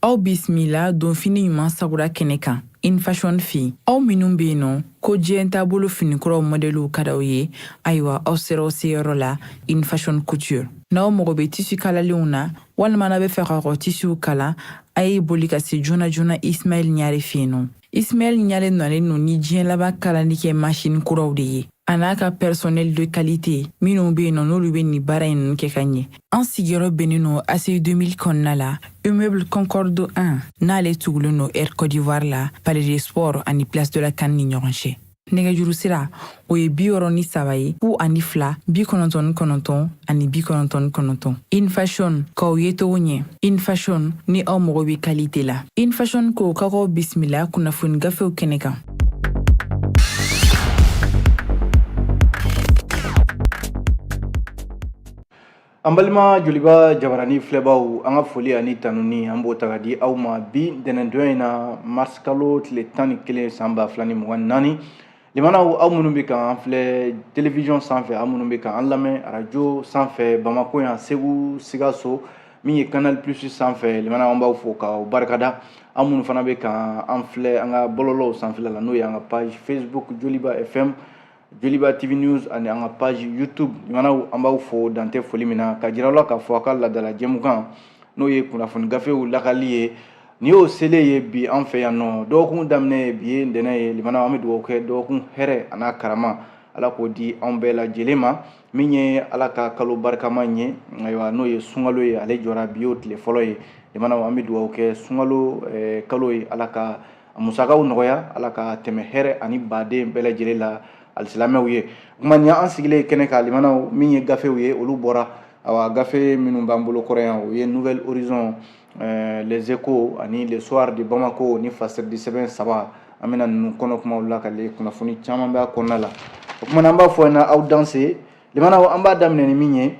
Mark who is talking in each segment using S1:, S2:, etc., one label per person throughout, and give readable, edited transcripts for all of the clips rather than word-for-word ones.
S1: Aw bisimila donfini ɲuman sagura kɛnɛ kan InFashion fɛ yen. Aw minnu bɛ yen nɔ ko diɲɛ taabolo finikuraw mɔdɛliw ka d'aw ye, ayiwa aw sera aw seyɔrɔ la InFashion Couture. N'aw mago bɛ tisi kalalenw na walima n'aw bɛ fɛ k'aw ka tisiw kala, a ye boli ka se joona joona Ismaɛl Ɲare fɛ yen nɔ. Ismaɛl Ɲare nalen don ni diɲɛ laban kalali kɛ masini kuraw de ye, a n'a ka personnel de qualité minnu bɛ yen nɔ n'olu bɛ nin baara in ninnu kɛ ka ɲɛ. An sigiyɔrɔ bɛnnen don ACI 2000 kɔnɔna la, immeuble Concorde 1, n'ale tugulen don Air Côte d'Ivoire la, Palais des Sports ani Place de la CAN ni ɲɔgɔn cɛ. Nɛgɛjuru sira o ye 63 ye 02 99 ani 99. InFashion, k'aw ye cogo ɲɛ. InFashion, ni aw mago bɛ qualité la. InFashion ko k'aw bisimila kunnafoni gafew kɛnɛ kan.
S2: An balima Joliba jabarani filɛbaw, an ka foli ani tanuni an b'o ta ka di aw ma bi ntɛnɛndon in na, mars kalo tile 11 san 2024. Limanaw, aw minnu bɛ k'an filɛ télévision sanfɛ, aw minnu bɛ k'an lamɛn arajo sanfɛ Bamakɔ yan, Segu, Sikaso, min ye Canal Plus sanfɛ, limanaw, an b'aw fo k'aw barikada. Aw minnu fana bɛ k'an filɛ an ka bɔlɔlɔw sanfɛla la, n'o ye an ka page Facebook Joliba FM, Joliba TV News ani an ka page YouTube, limanaw, an b'aw fo dan tɛ foli min na, ka jira aw la k'a fɔ a ka laadala jɛmukan, n'o ye kunnafoni gafew lakali ye, nin y'o selen ye bi an fɛ yan nɔ. Dɔgɔkun daminɛ ye bi ye, ntɛnɛn ye. Limanaw, an bɛ dugawu kɛ, dɔgɔkun hɛrɛ a n'a karama, Ala k'o di anw bɛɛ lajɛlen ma. Min ye Ala ka kalo barikama ye, ayiwa, n'o ye sunkalo ye, ale jɔra bi, y'o tile fɔlɔ ye. Limanaw, an bɛ dugawu kɛ sunkalo kalo ye, Ala ka a musakaw nɔgɔya, Ala ka tɛmɛ hɛrɛ ani baden bɛɛ lajɛlen la alisilamɛw ye. Kuma nin an sigilen kɛnɛ kan, limanaw, min ye gafew ye, olu bɔra. Awa, gafe minnu b'an bolo kɔrɔ yan, o ye Nouvel Horizon, Les Échos ani Le Soir de Bamako ni Fasiridi sɛbɛn saba. An bɛna ninnu kɔnɔ kumaw lakale, kunnafoni caman b'a kɔnɔna la. O kuma na, an b'a fɔ na aw danse. Limanaw, an b'a daminɛ ni min ye,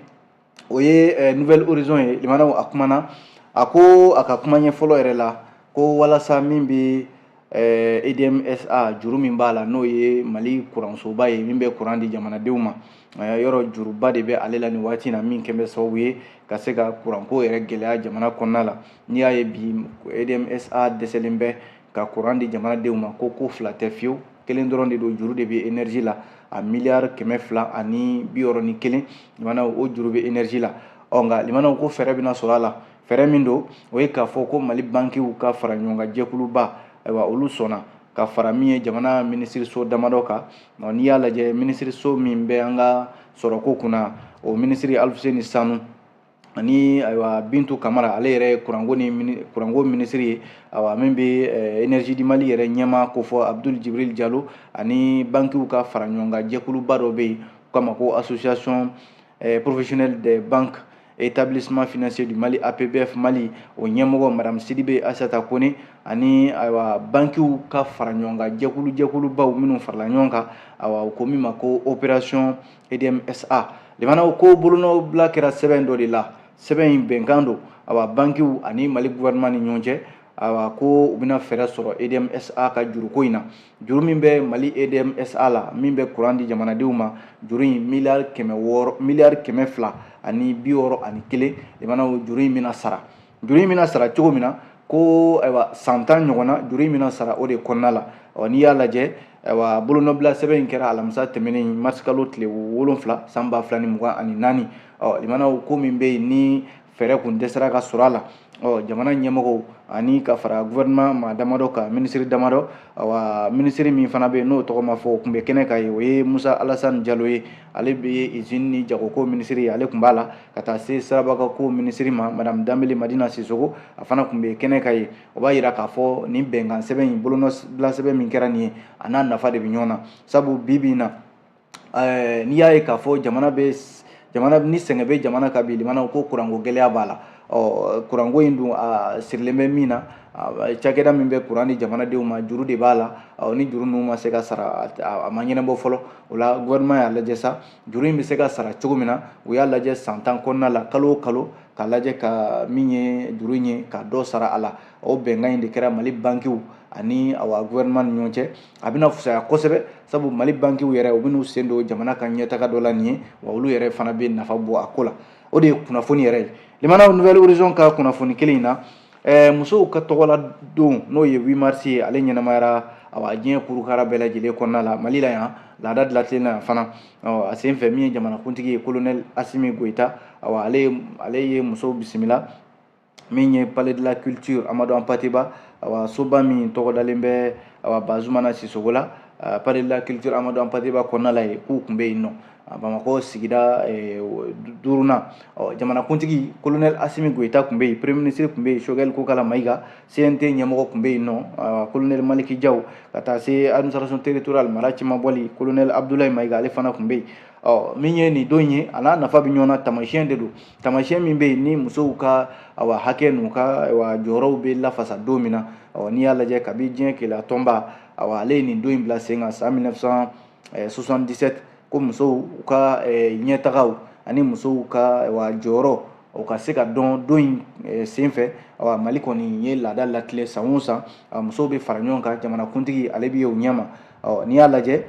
S2: o ye Nouvel Horizon ye. Limanaw, a kumana, a ko a ka kuma ɲɛ fɔlɔ yɛrɛ la ko walasa min bɛ EDMSA juru min b'a la, n'o ye Mali kuransoba ye min bɛ kuran di jamanadenw ma, yɔrɔ juruba de bɛ ale la nin waati na, min kɛn bɛ sababu ye ka se ka kuranko yɛrɛ gɛlɛya jamana kɔnɔna la. N'i y'a ye bi EDMSA dɛsɛlen bɛ ka kuran di jamanadenw ma, ko fila tɛ fiyewu, kelen dɔrɔn de don, juru de bɛ énergie la, a miliyari 261. Limanaw, o juru bɛ énergie la. Ɔ nka limanaw, ko fɛɛrɛ bɛna sɔrɔ a la. Fɛɛrɛ min don, o ye k'a fɔ ko Mali bankiw ka fara ɲɔgɔn kan jɛkuluba, ayiwa, olu sɔnna ka fara min ye jamana minisiriso damadɔ kan. N'i y'a lajɛ, minisiriso min bɛ an ka sɔrɔko kunna, o minisiri Alifuseni Sanu, ani ayiwa Bintu Kamara, ale yɛrɛ ye kuranko ni kuranko minisiri ye, ayiwa, min bɛ Énergie du Mali yɛrɛ ɲɛmaa ko fɔ, Abdul Jibril Jalo, ani bankiw ka fara ɲɔgɔn kan jɛkuluba dɔ bɛ yen k'a ma ko Association professionnelle des banques établissement financier du Mali, APBF Mali, o ɲɛmɔgɔ madame Sidibe Asata Kone, ani ayiwa bankiw ka fara ɲɔgɔn kan jɛkulu jɛkulubaw minnu farala ɲɔgɔn kan, ayiwa, u ko min ma ko Opération EDMSA. Limanaw, ko bolonɔbila kɛra sɛbɛn dɔ de la. Sɛbɛn in bɛnkan don, awa, bankiw ani Mali gouvernement ni ɲɔgɔn cɛ. Awa, ko u bɛna fɛɛrɛ sɔrɔ EDMSA ka juruko in na, juru min bɛ Mali EDMSA la, min bɛ kuran di jamanadenw ma, juru in miliyari 600, miliyari 261. Limanaw, juru in bɛna sara, juru in bɛna sara cogo min na, ko ayiwa san 10 ɲɔgɔn na, juru in bɛna sara o de kɔnɔna la. Ɔ n'i y'a lajɛ, ayiwa, bolonɔbila sɛbɛn in kɛra alamisa tɛmɛnen, mars kalo tile 7 san 2024. Ɔ limanaw, ko min bɛ yen ni fɛɛrɛ kun dɛsɛra ka sɔrɔ a la, ɔ jamana ɲɛmɔgɔw ani ka fara gouvernement maa damadɔ kan, minisiri damadɔ, awa, minisiri min fana bɛ yen n'o tɔgɔ ma fɔ, o tun bɛ kɛnɛ kan ye, o ye Musa Alasani Jalo ye, ale bɛ usine ni jagoko minisiri ye, ale tun b'a la, ka taa se sirabakako minisiri ma, madame Danbele Madina Sisoko, a fana tun bɛ kɛnɛ kan ye. O b'a yira k'a fɔ nin bɛnkan sɛbɛn in, bolonɔbila sɛbɛn min kɛra nin ye, a n'a nafa de bɛ ɲɔgɔn na, sabu bi bi in na, n'i y'a ye k'a fɔ jamana bɛ jamana ni sɛgɛn bɛ jamana kan bi, limanaw, ko kuranko gɛlɛya b'a la. Ɔ kuranko in dun, a sirilen bɛ min na, cakɛda min bɛ kuran di jamanadenw ma, juru de b'a la. Ɔ ni juru ninnu ma se ka sara, a ma ɲɛnabɔ fɔlɔ. O la, gouvernement y'a lajɛ sa, juru in bɛ se ka sara cogo min na. U y'a lajɛ san 10 kɔnɔna la, kalo o kalo, k'a lajɛ ka min ye juru in ye, ka dɔ sara a la. O bɛnkan in de kɛra Mali bankiw ani awa gouvernement ni ɲɔgɔn cɛ. A bɛna fisaya kosɛbɛ, sabu Mali bankiw yɛrɛ, u bɛn'u sen don jamana ka ɲɛtaga dɔ la nin ye, wa olu yɛrɛ fana bɛ nafa bɔ a ko la. O de ye kunnafoni yɛrɛ ye. Limanaw, Nouvel Horizon ka kunnafoni kelen in na, Musow ka tɔgɔla don, n'o ye 8 mars ye, ale ɲɛnamayara awa diɲɛ kurukara bɛɛ lajɛlen kɔnɔna la. Mali la yan, laada dilantilen na fana. A sen fɛ, min ye jamanakuntigi ye, colonel Assimi Goïta, awa ale ye musow bisimila min ye Palais de la Culture Amadou Hampâté Bâ, awa soba min tɔgɔ dalen bɛ awa Bazoumana Sissoko la, Palais de la Culture Amadou Hampâté Bâ kɔnɔna la yen, k'u tun bɛ yen nɔ, Bamakɔ sigida duurunan. Jamanakuntigi colonel Assimi Goïta tun bɛ yen, premier ministre tun bɛ yen, Choguel Kokalla Maïga, CNT ɲɛmɔgɔ tun bɛ yen nɔ, colonel Malick Diaw, ka taa se administration territoriale mara cɛmabɔli, colonel Abdoulaye Maïga, ale fana tun bɛ yen. Ɔ, min ye nin don ye, a n'a nafa bɛ ɲɔgɔn na. Tamasiyɛn de don, tamasiyɛn min bɛ yen ni musow ka awa hakɛ n'u ka awa jɔyɔrɔw bɛ lafasa don min na. Ɔ, n'i y'a lajɛ, kabi diɲɛ keleya tɔnba, awa ale ye nin don in bila sen kan san 1977, ko musow ka ɲɛtagaw ani musow ka awa jɔyɔrɔ, o ka se ka dɔn don in sen fɛ. Awa Mali kɔni ye laada latilen, san o san musow bɛ fara ɲɔgɔn kan, jamanakuntigi ale bɛ ye o ɲɛma. Ɔ, n'i y'a lajɛ,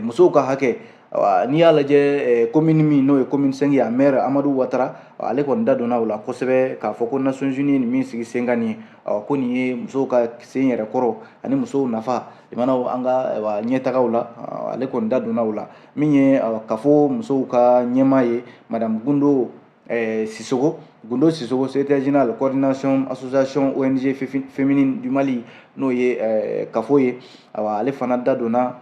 S2: musow ka hakɛ, n'i y'a lajɛ, commune min n'o ye commune 5 ye, a maire Amadou Ouattara, ale kɔni da donna o la kosɛbɛ k'a fɔ ko Nations Unies ye nin min sigi sen kan nin ye, ko nin ye musow ka sen yɛrɛ kɔrɔ ani musow nafa limanaw an ka ɲɛtagaw la. Ale kɔni da donna o la. Min ye kafo musow ka ɲɛmaa ye, madame Gundo Sissoko, Gundo Sissoko, secrétaire général coordination association ONG féminine du Mali, n'o ye kafo ye, awa ale fana da donna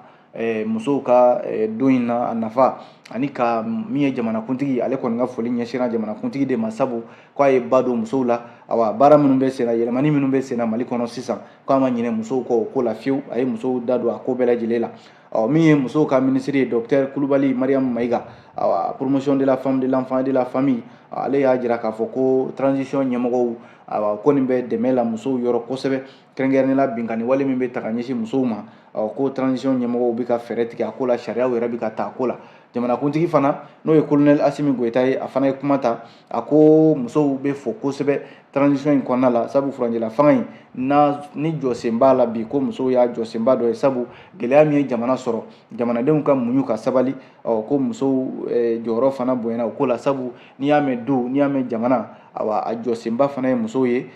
S2: musow ka don in na, a nafa ani ka min ye jamanakuntigi, ale kɔni ka foli ɲɛsinna jamanakuntigi de ma, sabu k'a ye ba don musow la. Awa baara minnu bɛ senna, yɛlɛmani minnu bɛ senna Mali kɔnɔ sisan, k'a ma ɲinɛ musow kɔ o ko la fiyewu. A ye musow da don a ko bɛɛ lajɛlen la. Ɔ, min ye musow ka minisiri ye, docteur Kulubali Mariam Maïga, awa promotion de la femme, de l'enfant et de la famille, ale y'a jira k'a fɔ ko transition ɲɛmɔgɔw, awa ko nin bɛ dɛmɛ la musow yɔrɔ kosɛbɛ, kɛrɛnkɛrɛnnenya la binkanni wale min bɛ ta ka ɲɛsin musow ma. Ɔ, ko transition ɲɛmɔgɔw bɛ ka fɛɛrɛ tigɛ a ko la, sariyaw yɛrɛ bɛ ka ta a ko la. Jamanakuntigi fana, n'o ye colonel Assimi Goïta ye, a fana ye kuma ta. A ko musow bɛ fo kosɛbɛ transition in kɔnɔna la, sabu furancɛla fanga in na ni jɔsen b'a la bi, ko musow y'a jɔsenba dɔ ye, sabu gɛlɛya min ye jamana sɔrɔ, jamanadenw ka muɲu ka sabali. Ɔ, ko musow jɔyɔrɔ fana bonyana o ko la, sabu n'i y'a mɛn du, n'i y'a mɛn jamana, awa a jɔsenba fana ye musow ye.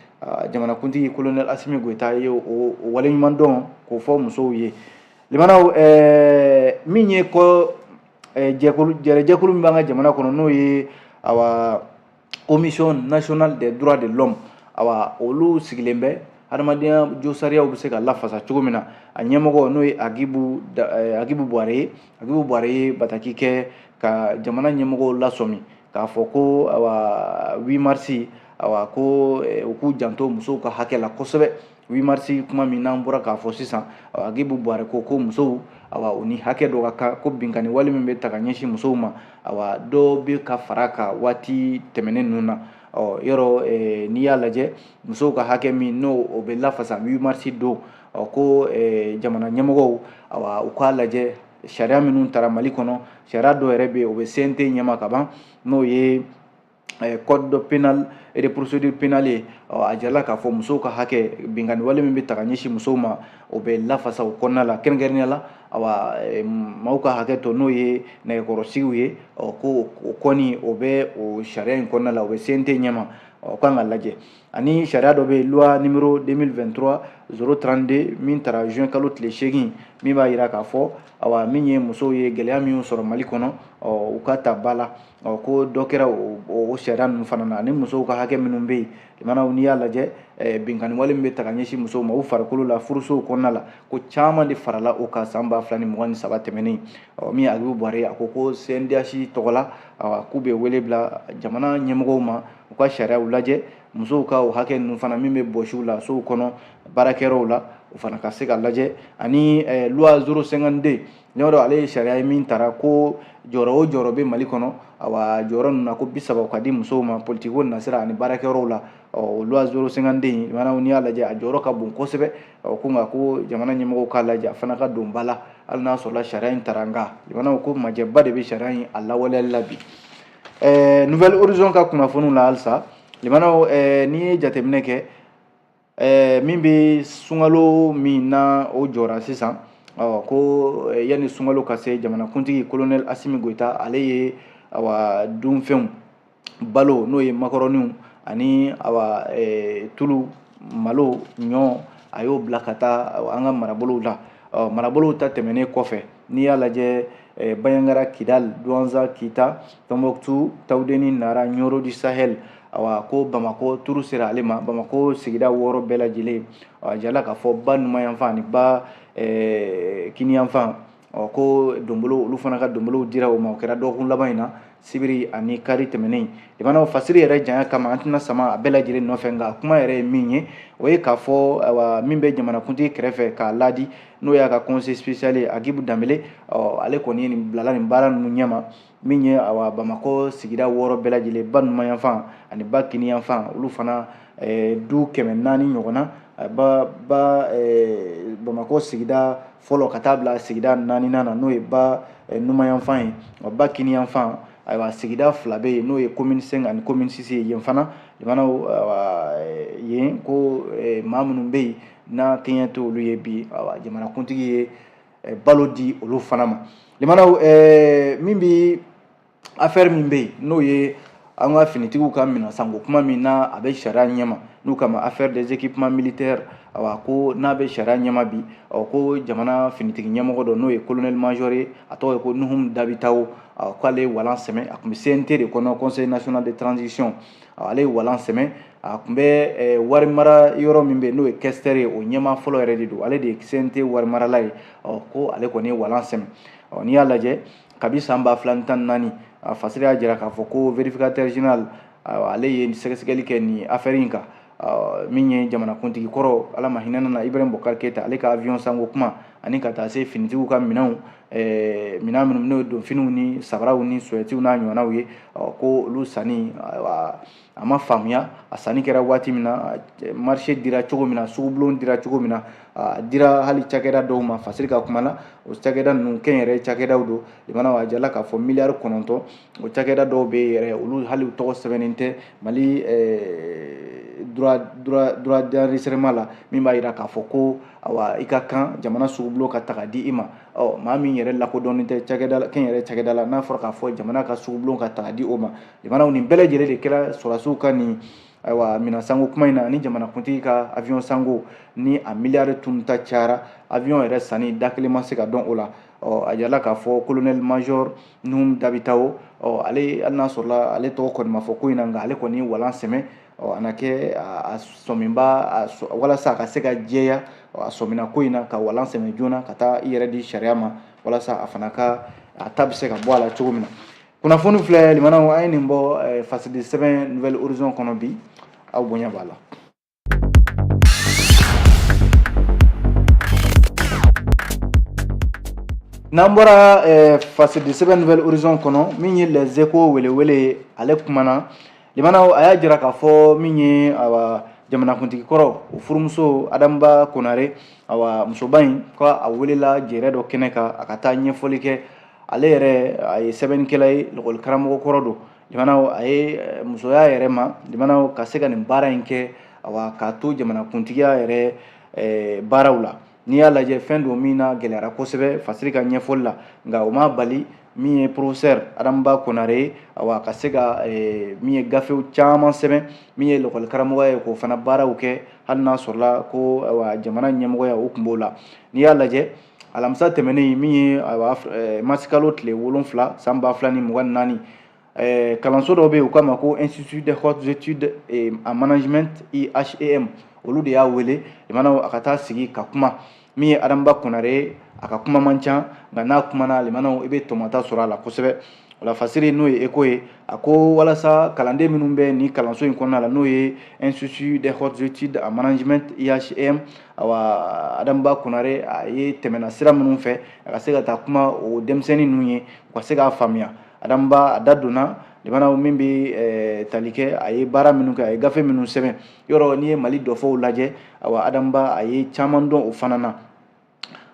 S2: Jamanakuntigi colonel Assimi Goïta ye o waleɲuman dɔn k'o fɔ musow ye. Limanaw, min ye kɔ jɛkulu jɛrɛjɛkulu min b'an ka jamana kɔnɔ, n'o ye awa Commission nationale des droits de l'homme, awa olu sigilen bɛ hadamadenya josariyaw bɛ se ka lafasa cogo min na, a ɲɛmɔgɔ n'o ye Agibu Buware ye. Agibu Buware ye bataki kɛ ka jamana ɲɛmɔgɔw lasɔmi k'a fɔ ko awa 8 mars, awa ko u k'u janto musow ka hakɛ la kosɛbɛ. 8 mars kuma min n'an bɔra k'a fɔ sisan, awa Agibu Buware ko musow, awa u ni hakɛ dɔ ka kan, ko binkanni wale min bɛ ta ka ɲɛsin musow ma, awa dɔ bɛ ka fara kan waati tɛmɛnen ninnu na. Ɔ, yɔrɔ n'i y'a lajɛ, musow ka hakɛ min n'o o bɛ lafasa 8 mars don, ɔ, ko jamana ɲɛmɔgɔw, awa u k'a lajɛ sariya minnu tara Mali kɔnɔ. Sariya dɔw yɛrɛ bɛ yen, o bɛ CNT ɲɛma ka ban, n'o ye code pénal et de procédure pénale ye. A jirala k'a fɔ musow ka hakɛ, binkanni wale min bɛ ta ka ɲɛsin musow ma, o bɛ lafasa o kɔnɔna la, kɛrɛnkɛrɛnnenya la awa maaw ka hakɛ to, n'o ye nɛgɛkɔrɔsigiw ye. Ɔ, ko o kɔni o bɛ o sariya in kɔnɔna la, o bɛ CNT ɲɛma, ɔ kan ka lajɛ. Ani sariya dɔ bɛ yen, loi numéro 2023 032, min tara juin kalo tile 8, min b'a jira k'a fɔ awa min ye musow ye, gɛlɛya min sɔrɔ Mali kɔnɔ, ɔ u ka ta ba la. Ɔ, ko dɔ kɛra o sariya ninnu fana na, ani musow ka hakɛ minnu bɛ yen. Limanaw, n'i y'a lajɛ, binkanni wale min bɛ ta ka ɲɛsin musow ma u farikolo la furusow kɔnɔna la, ko caman de farala o kan san 2023 tɛmɛnen. Ɔ, min ye Agibu Buware, a ko ko CNDH tɔgɔ la, awa k'u bɛ wele bila jamana ɲɛmɔgɔw ma, u ka sariyaw lajɛ, musow ka o hakɛ ninnu fana min bɛ bɔsi u la sow kɔnɔ, baarakɛyɔrɔw la, o fana ka se ka lajɛ. Ani loi 052 ɲɔrɔ, ale ye sariya ye min tara ko jɔyɔrɔ o jɔyɔrɔ bɛ Mali kɔnɔ, awa jɔyɔrɔ ninnu na, ko 30 ka di musow ma politiko nasira ani baarakɛyɔrɔw la. Ɔ, loi 052 in maanaam, n'i y'a lajɛ, a jɔyɔrɔ ka bon kosɛbɛ. Ɔ, ko nka ko jamana ɲɛmɔgɔw k'a lajɛ, a fana ka don ba la, hali n'a sɔrɔla sariya in tara, nka jamanaw ko majɛba de bɛ sariya in a lawaleyali la bi. Nouvel Horizon ka kunnafoniw la halisa, limanaw, n'i ye jateminɛ kɛ, min bɛ sunkalo min na o jɔra sisan, ɔ, ko yanni sunkalo ka se, jamanakuntigi colonel Assimi Goïta, ale ye awa dunfɛnw balo, n'o ye makɔrɔniw ani awa tulu, malo, ɲɔ, a y'o bila ka taa an ka marabolow la. Marabolow ta tɛmɛnen kɔfɛ, n'i y'a lajɛ Bandiagara, Kidal, Douentza, Kita, Tombouctou, Taoudeni, Nara, Nioro du Sahel, awa ko Bamakɔ turu sera ale ma. Bamakɔ sigida 6 bɛɛ lajɛlen, a jala k'a fɔ ba numanyanfan ani ba kiniyanfan, ko donbolo, olu fana ka donbolow dira o ma. O kɛra dɔgɔkun laban in na, sibiri ani kari tɛmɛnen. Limanaw, fasiri yɛrɛ janya kama, an tɛna sama a bɛɛ lajɛlen nɔfɛ, nka kuma yɛrɛ ye min ye, o ye k'a fɔ ayiwa min bɛ jamanakuntigi kɛrɛfɛ k'a laadi, n'o y'a ka conseil spécial ye, Agibu Danbele, ale kɔni ye nin bilala nin baara ninnu ɲɛma. Min ye awa Bamakɔ sigida 6 bɛɛ lajɛlen, ba numanyanfan ani ba kiniyanfan, olu fana du 400 ɲɔgɔn na, ba Bamakɔ sigida fɔlɔ ka taa bila sigida naaninan na, n'o ye ba numanyanfan ye, ba kiniyanfan, ayiwa sigida 2 bɛ yen, n'o ye commune 5 ani commune 6 ye. Yen fana limanaw, yen ko maa minnu bɛ yen n'a kɛɲɛ tɛ olu ye bi, ayiwa jamanakuntigi ye balo di olu fana ma. Limanaw, min bi affaire min bɛ yen, n'o ye an ka finitigiw ka minɛn sanko kuma min n'a a bɛ sariya ɲɛma, n'u kama affaire des équipements militaires, awa ko n'a bɛ sariya ɲɛma bi, ɔ ko jamana finitigi ɲɛmɔgɔ dɔ, n'o ye colonel major ye, a tɔgɔ ye ko Nuhum Dabitawo, k'ale ye walan sɛmɛ. A tun bɛ CNT de kɔnɔ, Conseil national de transition. Ale ye walan sɛmɛ. A tun bɛ wari mara yɔrɔ min bɛ yen, n'o ye questeur ye, o ɲɛmaa fɔlɔ yɛrɛ de don. Ale de ye CNT wari marala ye. Ɔ ko ale kɔni ye walan sɛmɛ. Ɔ n'i y'a lajɛ, kabi san 2014, fasiri y'a jira k'a fɔ ko vérificateur général, ale ye sɛgɛsɛgɛli kɛ nin affaire in kan. Min ye jamanakuntigi kɔrɔ, Ala ma hinɛ na, Ibrahim Boubacar Keita, ale ka avion sanko kuma ani ka taa se finitigiw ka minɛnw, minɛn minnu n'o ye donfiniw ni sabaraw ni sɔyɛtiw n'a ɲɔgɔnnaw ye, ko olu sanni a ma faamuya. A sanni kɛra waati min na, marché dira cogo min na, sugubulon dira cogo min na, a dira hali cakɛda dɔw ma. Fasiri ka kuma na, o cakɛda ninnu kɛnyɛrɛ cakɛdaw don. Limanaw, a jala k'a fɔ miliyari 9, o cakɛda dɔw bɛ yen yɛrɛ, olu hali tɔgɔ sɛbɛnnen tɛ Mali droit d'enregistrement la, min b'a jira k'a fɔ ko awa i ka kan jamana sugubulon ka ta ka di i ma. Ɔ maa min yɛrɛ lakodɔnnen tɛ cakɛda kɛnyɛrɛ cakɛda la, n'a fɔra k'a fɔ jamana ka sugubulon ka ta ka di o ma. Limanaw, nin bɛɛ lajɛlen de kɛra sɔrɔdasiw ka nin ayiwa minɛn sanko kuma in na, ni jamanakuntigi ka avion sanko ni a miliyari tunta cayara. Avion yɛrɛ sanni da kelen ma se ka dɔn o la. Ɔ a jirala k'a fɔ colonel major Nuhum Dabitawo, ɔ ale, hali n'a sɔrɔla ale tɔgɔ kɔni ma fɔ ko in na, nka ale kɔni ye walan sɛmɛ. Ɔ a na kɛ a sɔminba walasa a ka se ka jɛya, a sɔmina ko in na ka walan sɛmɛ joona ka taa i yɛrɛ di sariya ma, walasa a fana ka a ta bɛ se ka bɔ a la cogo min na. Kunnafoni filɛ limanaw, an ye nin bɔ fasidi sɛbɛn Nouvel Horizon kɔnɔ bi, aw bonya b'a la. N'an bɔra fasidi sɛbɛn Nouvel Horizon kɔnɔ, min ye Les Échos welewele, ale kumana. Limanaw, a y'a jira k'a fɔ min ye awa jamanakuntigi kɔrɔ, o furumuso Adama Konare, awa musoba in, ko a welela jɛrɛ dɔ kɛnɛ kan, a ka taa ɲɛfɔli kɛ. Ale yɛrɛ a ye sɛbɛnnikɛla ye, lakɔli karamɔgɔ kɔrɔ don. Limanaw, a ye musoya yɛrɛ ma, limanaw, ka se ka nin baara in kɛ, awa k'a to jamanakuntigiya yɛrɛ baaraw la. N'i y'a lajɛ, fɛn don min na gɛlɛyara kosɛbɛ fasiri ka ɲɛfɔli la, nka o ma bali min ye professeur Adama Konare ye, awa ka se ka min ye gafew caman sɛbɛn, min ye lakɔli karamɔgɔya ye, k'o fana baaraw kɛ, hali n'a sɔrɔla ko awa jamana ɲɛmɔgɔya o tun b'o la. N'i y'a lajɛ, alamisa tɛmɛnen, min ye awa marisikalo tile 7 san 2024, kalanso dɔ bɛ yen, u k'a ma ko Institut des hautes études en management, IHEM, olu de y'a wele, limanaw, a ka taa sigi ka kuma. Min ye Adama Konare ye, a ka kuma man ca, nka n'a kumana, limanaw, i bɛ tɔmɔta sɔrɔ a la kosɛbɛ. O la fasiri, n'o ye Échos ye, a ko walasa kalanden minnu bɛ nin kalanso in kɔnɔna la, n'o ye Institut des hautes études en management, IHEM, awa Adama Konare a ye tɛmɛna sira minnu fɛ, a ka se ka taa kuma o denmisɛnnin ninnu ye, u ka se k'a faamuya. Adama a da donna, limanaw, min bɛ tali kɛ a ye baara minnu kɛ, a ye gafe minnu sɛbɛn. Yɔrɔ n'i ye Mali dɔfɔw lajɛ, awa Adama a ye caman dɔn o fana na.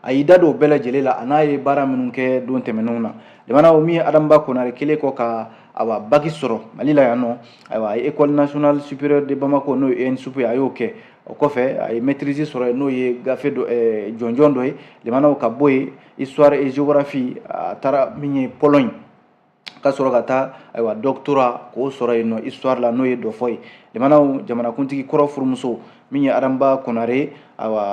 S2: A y'i da don o bɛɛ lajɛlen la, a n'a ye baara minnu kɛ don tɛmɛnenw na. Limanaw, min ye Adama Konare kelen kɔ ka awa bac sɔrɔ Mali la yan nɔ, ayiwa a ye École nationale supérieure de Bamako, n'o ye ENSUP ye, a y'o kɛ. O kɔfɛ, a ye maîtrise sɔrɔ yen, n'o ye gafe dɔ jɔnjɔn dɔ ye. Limanaw, ka bɔ yen, histoire et géographie, a taara min ye Pologne. Ka sɔrɔ ka taa, ayiwa, doctorat k'o sɔrɔ yen nɔ histoire la, n'o ye dɔfɔ ye. Limanaw, jamanakuntigi kɔrɔ furumuso min ye Adama Konare, ayiwa,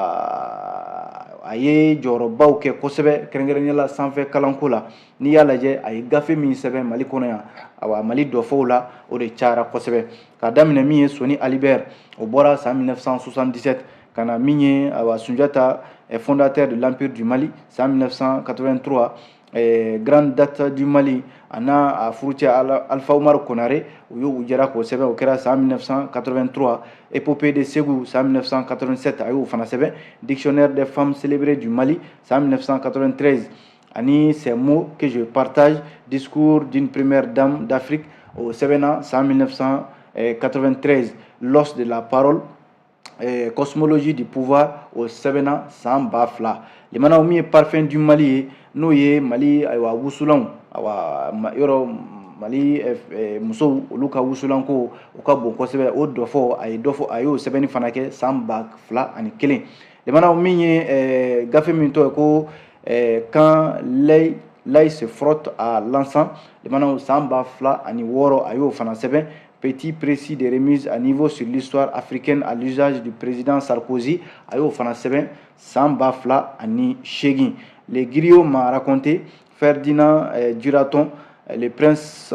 S2: a ye jɔyɔrɔbaw kɛ kosɛbɛ, kɛrɛnkɛrɛnnenya la sanfɛ kalanko la. N'i y'a lajɛ, a ye gafe min sɛbɛn Mali kɔnɔ yan, ayiwa, Mali dɔfɔw la, o de cayara kosɛbɛ. Ka daminɛ min ye Soni Ali Ber, o bɔra san 1977, ka na min ye, ayiwa, Sunjata, fondateur de l'Empire du Mali, san 1983, Grande date du Mali, a n'a a furucɛ Alpha Umar Konare, u y'u jɛra k'o sɛbɛn, o kɛra san 1983. Épopée de Ségou, san 1987, a y'o fana sɛbɛn. Dictionnaire des femmes célébrées du Mali, san 1993, ani Ces mots que je partage, discours d'une première dame d'Afrique, o sɛbɛnna san 1993. L'os de la parole, cosmologie du pouvoir, o sɛbɛnna san 2000. Limanaw, min ye Parfum du Mali ye, n'o ye Mali, ayiwa, wusulanw, ayiwa, yɔrɔ Mali musow olu ka wusulanko, o ka bon kosɛbɛ, o dɔfɔ, a ye dɔ fɔ, a y'o sɛbɛnni fana kɛ san 2001. Limanaw, min ye gafe min tɔgɔ ye ko Quand l'ail se frotte à l'encens, limanaw, san 2006, a y'o fana sɛbɛn. Petit précis de remise à niveau sur l'histoire africaine à l'usage du président Sarkozy, a y'o fana sɛbɛn san 2008. Le griot m'a raconté, Ferdinand Duraton, le prince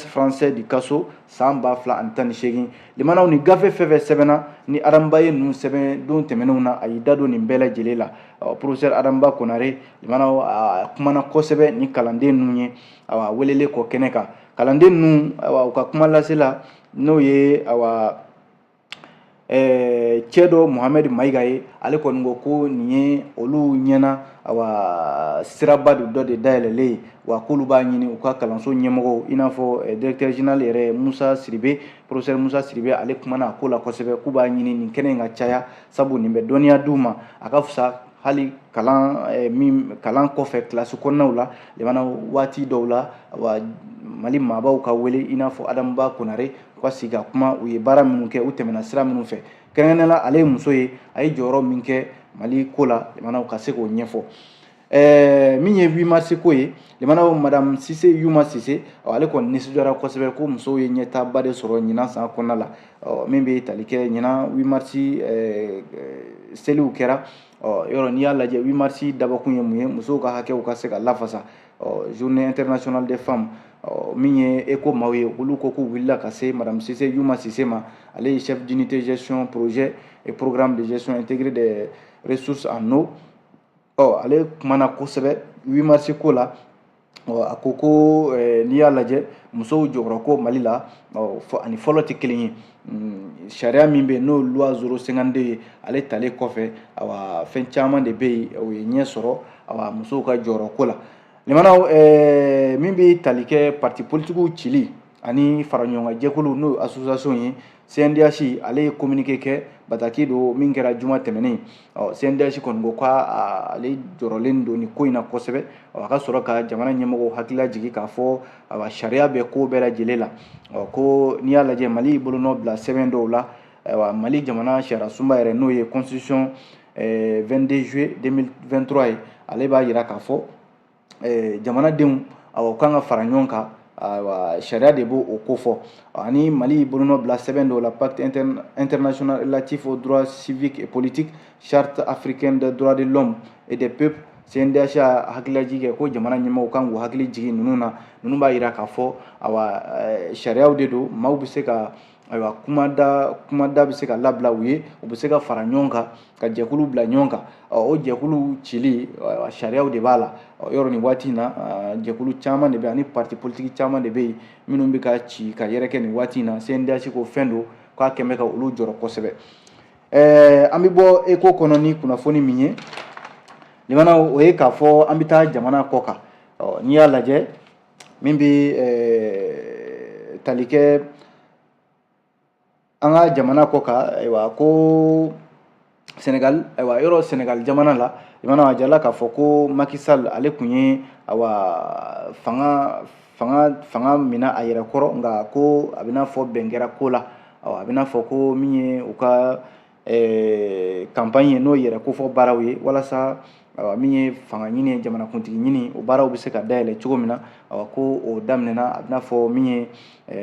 S2: français du Khasso, san 2018. Limanaw, ni gafe fɛn fɛn sɛbɛnna ni Adama ye ninnu sɛbɛn don tɛmɛnenw na, a y'i da don nin bɛɛ lajɛlen la. Professeur Adama Konare, limanaw, a kumana kosɛbɛ ni kalanden ninnu ye. Awa, welelen kɔ kɛnɛ kan, kalanden ninnu, ayiwa, u ka kuma lase la, n'o ye, ayiwa, cɛ dɔ Mohamed Mayiga ye, ale kɔni ko ko nin ye olu ɲɛna, awa, siraba dɔ de dayɛlɛlen ye, wa k'olu b'a ɲini u ka kalanso ɲɛmɔgɔw, i n'a fɔ directeur général yɛrɛ Musa Siribe, professeur Musa Siribe, ale kumana a ko la kosɛbɛ, k'u b'a ɲini nin kɛnɛ in ka caya, sabu nin bɛ dɔnniya d'u ma, a ka fisa hali kalan min kalan kɔfɛ kilasi kɔnɔnaw la. Limana, waati dɔw la, wa Mali maabaw ka wele, i n'a fɔ Adama Konare, u ka sigi ka kuma, u ye baara minnu kɛ, u tɛmɛna sira minnu fɛ, kɛrɛnkɛrɛnnenya la ale ye muso ye, a ye jɔyɔrɔ min kɛ Mali ko la, limanaw, ka se k'o ɲɛfɔ. Min ye 8 mars ko ye, limanaw, madame Sise Yuma Sise, ale kɔni nisɔndiyara kosɛbɛ ko musow ye ɲɛtaaba de sɔrɔ ɲinan san kɔnɔna la, min bɛ tali kɛ ɲinan 8 mars seliw kɛra. Yɔrɔ n'i y'a lajɛ, 8 mars dabɔkun ye mun ye? Musow ka hakɛw ka se ka lafasa, Journée internationale des femmes. Min ye ECHO maaw ye, olu ko k'u wulila ka se madame Sise Yuma Sise ma. Ale ye chef d'unité gestion projet et programme de gestion intégrée des ressources en eau. Ale kumana kosɛbɛ 8 mars ko la. A ko ko n'i y'a lajɛ, musow jɔyɔrɔ ko Mali la ani fɔlɔ tɛ kelen ye. Sariya min bɛ yen, n'o loi 052 ye, ale talen kɔfɛ, awa, fɛn caman de bɛ yen, o ye ɲɛ sɔrɔ, awa, musow ka jɔyɔrɔ ko la. Limanaw, min bɛ tali kɛ parti politigiw cili ani fara ɲɔgɔnkan jɛkulu, n'o ye association ye, CNDH, ale ye communiqué kɛ, bataki don min kɛra juma tɛmɛnen. Ɔ, CNDH kɔni ko k'ale jɔrɔlen don nin ko in na kosɛbɛ. A ka sɔrɔ ka jamana ɲɛmɔgɔw hakilila jigin k'a fɔ, awa, sariya bɛ ko bɛɛ lajɛlen la. Ɔ, ko n'i y'a lajɛ, Mali bolonɔ bila sɛbɛn dɔw la, ayiwa, Mali jamana sariya sunba yɛrɛ, n'o ye constitution 22 juillet 2023 ye, ale b'a jira k'a fɔ jamanadenw, awa, u kan ka fara ɲɔgɔn kan, ayiwa, sariya de b'o o ko fɔ. Ani Mali bolonɔ bila sɛbɛn dɔw la, Pacte international relatif aux droits civiques et politiques, Charte africaine des droits de l'homme et des peuples. CNDH y'a hakililajigin kɛ ko jamana ɲɛmɔgɔw kan k'u hakili jigin ninnu na. Ninnu b'a jira k'a fɔ, awa, sariyaw de don, maaw bɛ se ka, ayiwa, kumada bɛ se ka labila u ye, u bɛ se ka fara ɲɔgɔn kan ka jɛkulu bila ɲɔgɔn kan. O jɛkulu cili, sariyaw de b'a la. Yɔrɔ nin waati in na, jɛkulu caman de bɛ ani parti politique caman de bɛ yen minnu bɛ ka ci ka yɛrɛkɛ nin waati in na. CNDH ko fɛn don k'a kɛn bɛ ka olu jɔrɔ kosɛbɛ. An bɛ bɔ ECHO kɔnɔ ni kunnafoni min ye, limanaw, o ye k'a fɔ an bɛ taa jamana kɔ kan. N'i y'a lajɛ, min bɛ tali kɛ an ka jamana kɔ kan, ayiwa, ko Sénégal, ayiwa, yɔrɔ Sénégal jamana la, jamana a jirala k'a fɔ ko Macky Sall, ale tun ye, awa, fanga minɛ a yɛrɛ kɔrɔ, nka ko a bɛna fɔ bɛn kɛra ko la. A bɛna fɔ ko min ye u ka campagne ye, n'o ye yɛrɛ kofɔ baaraw ye, walasa Ayiwa, min ye fanga ɲini ye, jamanakuntigi ɲini, o baaraw bɛ se ka dayɛlɛ cogo min na, ayiwa, ko o daminɛna. A bɛna fɔ min ye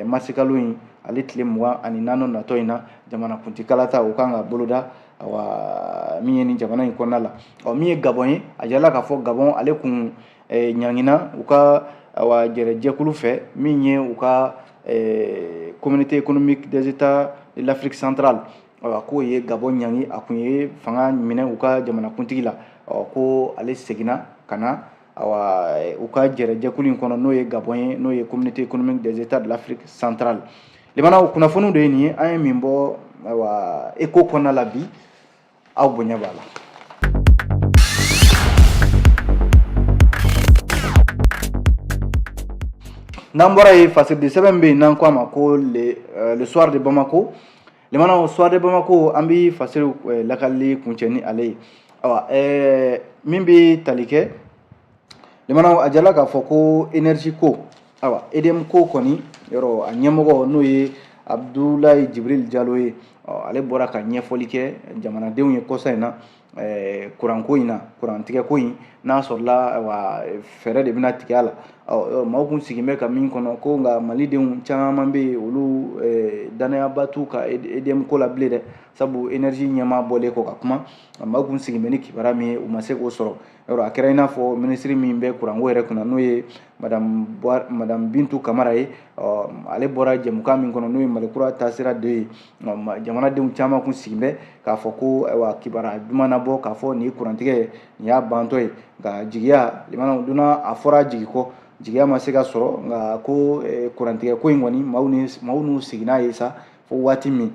S2: marisikalo in ale tile 24 natɔ in na, jamanakuntigi kalata o kan ka boloda, ayiwa, min ye nin jamana in kɔnɔna la. Ɔ, min ye Gabɔn ye, a jirala k'a fɔ Gabɔn ale kun ɲangina u ka, ayiwa, jɛrɛjɛkulu fɛ, min ye u ka Communauté économique des États de l'Afrique centrale. Ayiwa, k'o ye Gabɔn ɲangi, a kun ye fanga minɛ u ka jamanakuntigi la. Ɔ, ko ale seginna ka na, ayiwa, u ka jɛrɛjɛkulu in kɔnɔ, n'o ye Gabɔn ye, n'o ye Communauté économique des États de l'Afrique centrale. Limanaw, kunnafoniw de ye nin ye, an ye min bɔ, ayiwa, Écho kɔnɔna la bi, aw bonya b'a la. N'an bɔra yen, fasiridi sɛbɛn bɛ yen n'an ko a ma ko le Soir de Bamako. Limanaw, Soir de Bamako, an bɛ fasiri lakalili kuncɛ ni ale ye. Ayiwa, min bɛ tali kɛ, limanaw, a jala k'a fɔ ko énergie ko, ayiwa, EDM ko kɔni yɔrɔ, a ɲɛmɔgɔ n'o ye Abdoulaye Djibril Diallo ye, ale bɔra ka ɲɛfɔli kɛ jamanadenw ye kɔsa in na kuranko in na, kurantigɛ ko in, n'a sɔrɔla, ayiwa, fɛɛrɛ de bɛna tigɛ a la. Ɔ, maaw kun sigilen bɛ ka min kɔnɔ ko, nka malidenw caman bɛ yen, olu danayaba t'u ka EDM ko la bilen dɛ, sabu énergie ɲɛmaa bɔlen kɔ ka kuma, maaw kun sigilen bɛ ni kibaruya min ye, u ma se k'o sɔrɔ. Yɔrɔ a kɛra i n'a fɔ minisiri min bɛ kuranko yɛrɛ kunna, n'o ye madame Bintu Kamara ye, ale bɔra jɛmukan min kɔnɔ, n'o ye Malikura taasira dɔ ye, jamanadenw caman kun sigilen bɛ k'a fɔ ko, ayiwa, kibaruya duman na bɔ k'a fɔ nin ye kurantigɛ, nin y'a bantɔ ye. Nka jigiya, limanaw, donna a fɔra jigi kɔ, jigiya ma se ka sɔrɔ. Nka ko kurantigɛ ko in kɔni, maaw n'u sigi n'a ye sa fo waati min.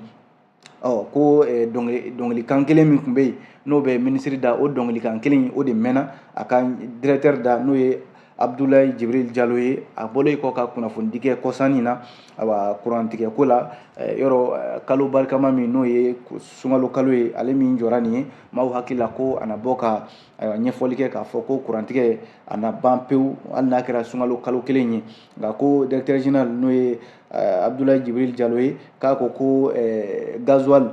S2: Ɔ, ko dɔnkilikan kelen min tun bɛ yen, n'o bɛ minisiri da, o dɔnkilikan kelen o de mɛnna a ka directeur da, n'o ye Abdoulaye Djibril Diallo ye. A bɔlen kɔ ka kunnafonidi kɛ kɔsannin na, ayiwa, kurantigɛ ko la, yɔrɔ kalo barikama min n'o ye sunkalo kalo ye, ale min jɔra nin ye, maaw hakili la ko a na bɔ ka, ayiwa, ɲɛfɔli kɛ k'a fɔ ko kurantigɛ a na ban pewu, hali n'a kɛra sunkalo kalo kelen ye. Nka ko directeur général, n'o ye Abdoulaye Djibril Diallo ye, k'a ko ko gasoil,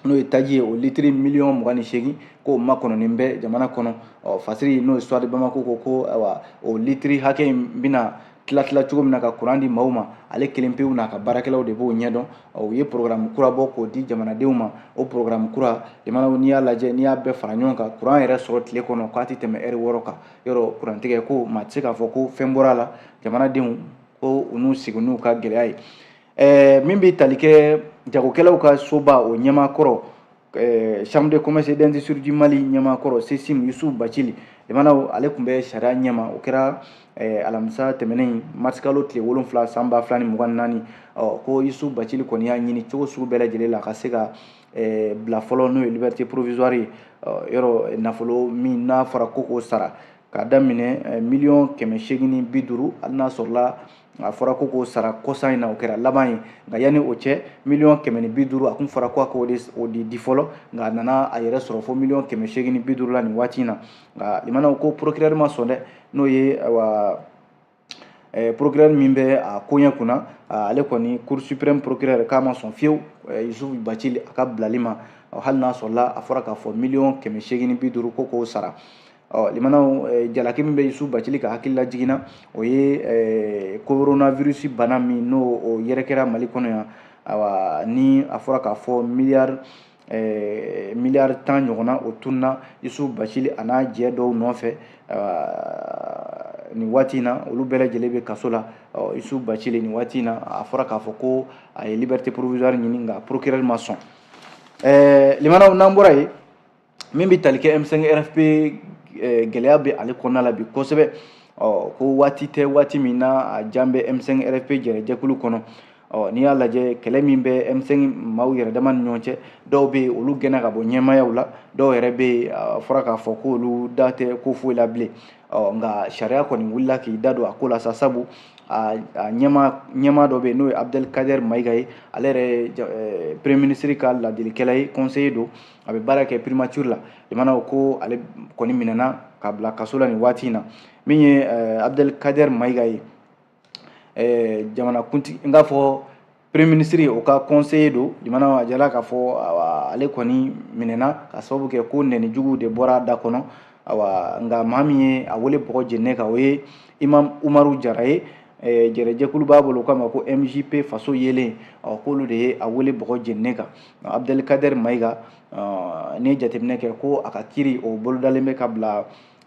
S2: n'o ye taji ye, o litiri miliyɔn 28, k'o makɔnɔnen bɛ jamana kɔnɔ. Ɔ, fasiri, n'o ye Soir de Bamako, ko ko, ayiwa, o litiri hakɛ in bɛna tila tila cogo min na ka kuran di maaw ma, ale kelen pewu n'a ka baarakɛlaw de b'o ɲɛdɔn. U ye programme kura bɔ k'o di jamanadenw ma. O programme kura, jamanaw, n'i y'a lajɛ, n'i y'a bɛɛ fara ɲɔgɔn kan, kuran yɛrɛ sɔrɔ tile kɔnɔ k'a tɛ tɛmɛ ɛri 6 kan. Yɔrɔ kurantigɛ ko, maa tɛ se k'a fɔ ko fɛn bɔra a la. Jamanadenw ko u n'u sigi n'u ka gɛlɛya ye. Min bɛ tali kɛ jagokɛlaw ka soba, o ɲɛmaa kɔrɔ, Chambre de commerce et d'industrie du Mali ɲɛmaa kɔrɔ, CECIM, Youssouf Bathily, limanaw, ale tun bɛ sariya ɲɛma. O kɛra alamisa tɛmɛnen, marisikalo tile 7 san 2024. Ɔ, ko Youssouf Bathily kɔni y'a ɲini cogo sugu bɛɛ lajɛlen la ka se ka bila fɔlɔ, n'o ye liberté provisoire ye. Yɔrɔ nafolo min n'a fɔra ko k'o sara k'a daminɛ miliyɔn 850, hali n'a sɔrɔla a fɔra ko k'o sara kɔsa in na, o kɛra laban ye. Nka yanni o cɛ, miliyɔn 150, a kun fɔra ko a k'o de di fɔlɔ, nka a nana a yɛrɛ sɔrɔ fo miliyɔn 850 la nin waati in na. Nka limanaw, ko procureur ma sɔn dɛ, n'o ye, ayiwa, procureur min bɛ a koɲɛ kunna, ale kɔni, Cour suprême procureur, k'a ma sɔn fiyewu Youssouf Bathily a ka bilali ma, hali n'a sɔrɔla a fɔra k'a fɔ miliyɔn 850 ko k'o sara. Ɔ, limanaw, jalaki min bɛ Youssouf Bathily ka hakili lajiginna, o ye coronavirus bana min n'o o yɛrɛkɛra Mali kɔnɔ yan, ayiwa, ni a fɔra k'a fɔ miliyari 10 ɲɔgɔnna, o tununa Youssouf Bathily a n'a jɛ dɔw nɔfɛ. Nin waati in na, olu bɛɛ lajɛlen bɛ kaso la. Ɔ, Youssouf Bathily, nin waati in na, a fɔra k'a fɔ ko a ye liberté provisoire ɲini, nka procureur ma sɔn. Limanaw, n'an bɔra yen, min bɛ tali kɛ M5 RFP, gɛlɛya bɛ ale kɔnɔna la bi kosɛbɛ. Ɔ, ko waati tɛ waati min na a jan bɛ M5 RFP jɛrɛjɛkulu kɔnɔ. Ɔ, n'i y'a lajɛ, kɛlɛ min bɛ M5 maaw yɛrɛ dama ni ɲɔgɔn cɛ, dɔw bɛ yen, olu gɛnna ka bɔ ɲɛmaayaw la, dɔw yɛrɛ bɛ yen, a fɔra k'a fɔ k'olu da tɛ ko foyi la bilen. Ɔ, nka sariya kɔni wulila k'i da don a ko la sa, sabu a ɲɛmaa dɔ bɛ yen, n'o ye Abdelkader Mayiga ye, ale yɛrɛ ye premier ministre ka ladilikɛla ye, conseiller don, a bɛ baara kɛ primature la. Limanaw, ko ale kɔni minɛna ka bila kaso la nin waati in na. Min ye Abdelkader Mayiga ye, jamanakuntigi, n k'a fɔ premier ministre, o ka conseiller don. Limanaw, a jala k'a fɔ ale kɔni minɛna ka sababu kɛ ko nɛnijugu de bɔra a da kɔnɔ. Awa, nka maa min ye a wele bɔgɔ jeninen kan, o ye Imam Umaru Jara ye. Jɛrɛjɛkulu b'a bolo, k'a ma ko MJP Faso Yelen. Ɔ, k'olu de ye a wele bɔgɔ jeninen kan. Abdelkader Mayiga, n'i ye jateminɛ kɛ, ko a ka kiri o bolodalen bɛ ka bila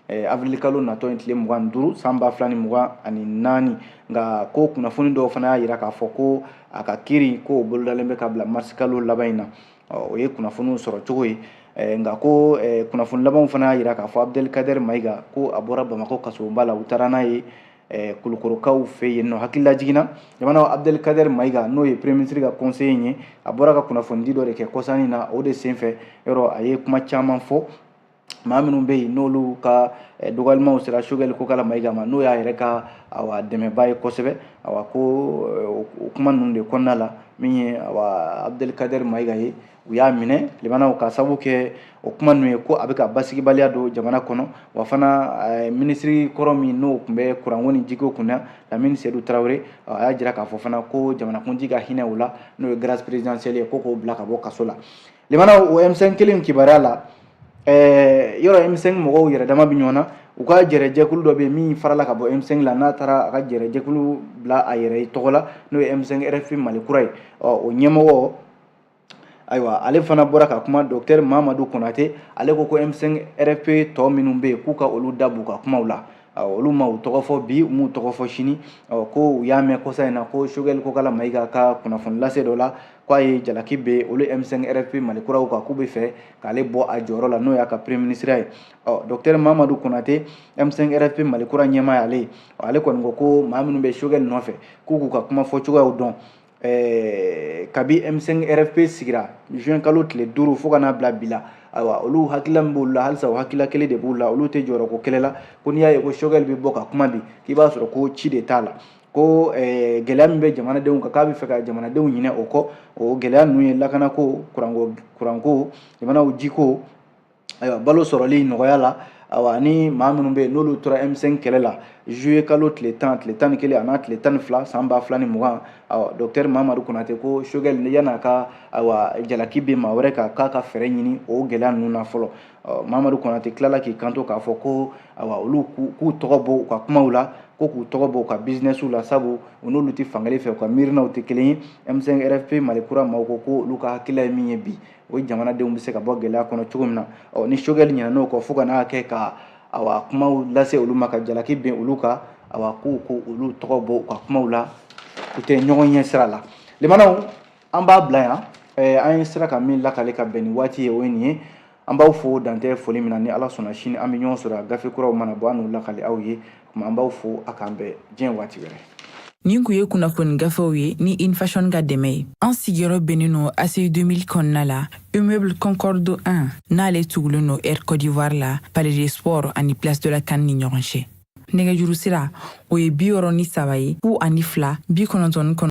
S2: avril kalo natɔ in tile 25 san 2024. Nka ko kunnafoni dɔw fana y'a yira k'a fɔ ko a ka kiri ko bolodalen bɛ ka bila mars kalo laban in na. O ye kunnafoniw sɔrɔ cogo ye. Nka ko kunnafoni labanw fana y'a yira k'a fɔ Abdelkader Mayiga, ko a bɔra Bamakɔ kasoba la, u taara n'a ye Kulukorokaw fɛ yen nɔ. Hakililajigin na, jamana Abdelkader Mayiga, n'o ye premier ministre ka conseiller ye, a bɔra ka kunnafonidi dɔ de kɛ kɔsannin na. O de senfɛ yɔrɔ, a ye kuma caman fɔ maa minnu bɛ yen, n'olu ka dɔgɔyalimaw sera Choguel Kokala Mayiga ma, n'o y'a yɛrɛ ka, awa, dɛmɛba ye kosɛbɛ. Awa, ko o kuma ninnu de kɔnɔna la, min ye, awa, Abdelkader Mayiga ye, u y'a minɛ limanaw ka sababu kɛ o kuma ninnu ye, ko a bɛ ka basigibaliya don jamana kɔnɔ. Wa fana, minisiri kɔrɔ min n'o tun bɛ kuranko ni jiko kunna, Lamini Sedu Tarawele, a y'a jira k'a fɔ fana ko jamanakuntigi ka hinɛ o la, n'o ye grâce présidentielle ye, ko k'o bila ka bɔ kaso la. Limanaw, o M5 kelen kibaruya la, yɔrɔ M5 mɔgɔw yɛrɛ dama bɛ ɲɔgɔn na. U ka jɛrɛjɛkulu dɔ bɛ yen min farala ka bɔ M5 la, n'a taara a ka jɛrɛjɛkulu bila a yɛrɛ tɔgɔ la, n'o ye M5 RFP Mali Kura ye. Ɔ, o ɲɛmɔgɔ, ayiwa, ale fana bɔra ka kuma, docteur Mamadu Konate. Ale ko ko M5 RFP tɔ minnu bɛ yen, k'u ka olu da b'u ka kumaw la. Olu ma u tɔgɔ fɔ bi, u m'u tɔgɔ fɔ sini. Ko u y'a mɛn kɔsa in na ko Choguel Kokala Mayiga ka kunnafoni lase dɔ la, k'a ye jalaki bɛ olu M5 RFP Mali Kuraw kan, k'u bɛ fɛ k'ale bɔ a jɔyɔrɔ la, n'o y'a ka premier ministre ye. Ɔ, docteur Mamadu Konate, M5 RFP Mali Kura ɲɛmaa y'ale ye. Ale kɔni ko ko maa minnu bɛ Choguel nɔfɛ, k'u k'u ka kuma fɔcogoyaw dɔn. Kabi M5 RFP sigira juin kalo tile 5 fo ka n'a bila bi la, ayiwa, olu hakilila min b'olu la halisa, o hakilila kelen de b'u la. Olu tɛ jɔyɔrɔko kɛlɛ la. Ko n'i y'a ye ko Choguel bɛ bɔ ka kuma bi, k'i b'a sɔrɔ ko ci de t'a la, ko gɛlɛya min bɛ jamanadenw kan, k'a bɛ fɛ ka jamanadenw ɲinɛ o kɔ. O gɛlɛya ninnu ye lakanako, kuranko, jamanaw jiko, ayiwa, balo sɔrɔli nɔgɔya la. Ayiwa, ni maa minnu bɛ yen, n'olu tora M5 kɛlɛ la juillet kalo tile 10, tile 11 a n'a tile 12 san 2020. Ayiwa, docteur Mamadu Konate ko Choguel, yan'a ka, ayiwa, jalaki bɛ maa wɛrɛ kan, k'a ka fɛɛrɛ ɲini o gɛlɛya ninnu na fɔlɔ. Mamadu Konate tilala k'i kanto k'a fɔ ko, ayiwa, olu k'u tɔgɔ bɔ u ka kumaw la, ko k'u tɔgɔ bɔ u ka business la, sabu u n'olu tɛ fankelen fɛ, u ka miirinaw tɛ kelen ye. M5 RFP Mali Kura maaw ko ko olu ka hakilila ye min ye bi, o ye jamanadenw bɛ se ka bɔ gɛlɛya kɔnɔ cogo min na. Ɔ, ni Choguel ɲinɛn'o kɔ fo ka n'a kɛ ka, awa, kumaw lase olu ma, ka jalaki bin olu kan, awa, k'u ko olu tɔgɔ bɔ u ka kumaw la, u tɛ ɲɔgɔn ɲɛ sira la. Limanaw, an b'a bila yan. An ye sira ka min lakale ka bɛn ni waati ye, o ye nin ye. An b'aw fo dantɛ foli min na. Ni Ala sɔnna, sini an bɛ ɲɔgɔn sɔrɔ gafe kuraw mana bɔ, an n'u lakale aw ye. Kuma, an b'aw fo, a k'an bɛn diɲɛ waati wɛrɛ.
S1: Nin kun ye kunnafoni gafew ye ni Infashion ka dɛmɛ ye. An sigiyɔrɔ bɛnnen no ACI 2000 kɔnɔna la, immeuble Concorde 1, n'ale tugulen no Air Côte d'Ivoire la, Palais des Sports ani Place de la CAN ni ɲɔgɔn cɛ. Nɛgɛjuru sira, o ye 63 ye, 02 99.